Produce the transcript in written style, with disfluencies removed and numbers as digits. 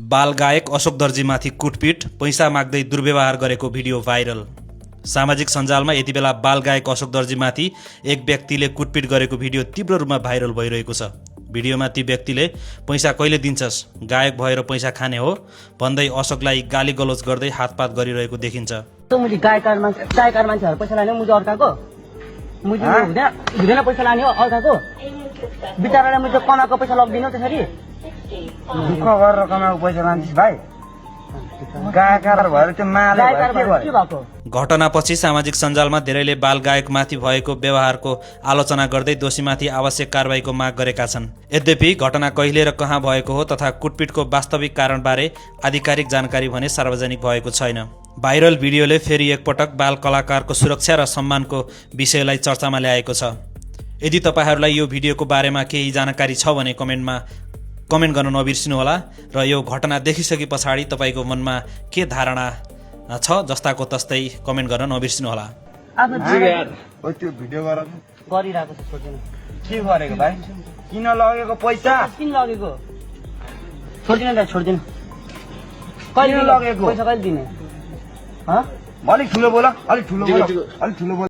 बाल गायक अशोक दर्जीमाथि कुटपिट, पैसा माग्दै दुर्व्यवहार गरेको भिडियो भाइरल। सामाजिक सञ्जालमा यति बेला बाल गायक अशोक दर्जीमाथि एक व्यक्तिले कुटपिट गरेको भिडियो तीव्र रूपमा भाइरल भइरहेको छ। भिडियोमा ती व्यक्तिले पैसा कहिले दिन्छस्, गायक भएर पैसा खाने हो भन्दै अशोकलाई गाली गलोच गर्दै हातपात गरिरहेको देखिन्छ। मुझे गायकार मान्छेहरु पैसा लाने मुझे अर्काको मुझे हुँदैन पैसा लाने हो अर्काको बिचाराले मुझे कमाएको पैसा लग्दिनु त्यसरी दुःख गरेर कमाएको पैसा लान्छस् भाइ। गायकार भएर त्यो माले के भएको घटनापछि सामाजिक सञ्जालमा धेरैले बाल गायकमाथि भएको व्यवहारको आलोचना गर्दै दोषीमाथि आवश्यक कारबाहीको माग गरेका छन्। यद्यपि घटना कहिले र कहाँ भएको हो तथा कुटपिटको वास्तविक कारणबारे आधिकारिक जानकारी भने सार्वजनिक भएको छैन। भाइरल भिडियोले फेरि एकपटक बाल कलाकारको सुरक्षा र सम्मानको विषयलाई चर्चामा ल्याएको छ। यदि तपाईहरूलाई यो भिडियोको बारेमा केही जानकारी छ भने कमेन्ट गर्न नबिर्सिनुहोला र यो घटना देखिसके पछाडि तपाईँको मनमा के धारणा छ जस्ताको तस्तै कमेन्ट गर्न नबिर्सिनुहोला। त्यो भिडियो गरिरहेको छ छोड्दिनु के गरेको भाइ? किन लगेको पैसा? किन लगेको छोड्दिनु दाइ छोड्दिनु कहिले लगेको पैसा कहिले दिने अलिक ठुलो बोल, अलिक ठुलो बोल, अलिक ठुलो बोल।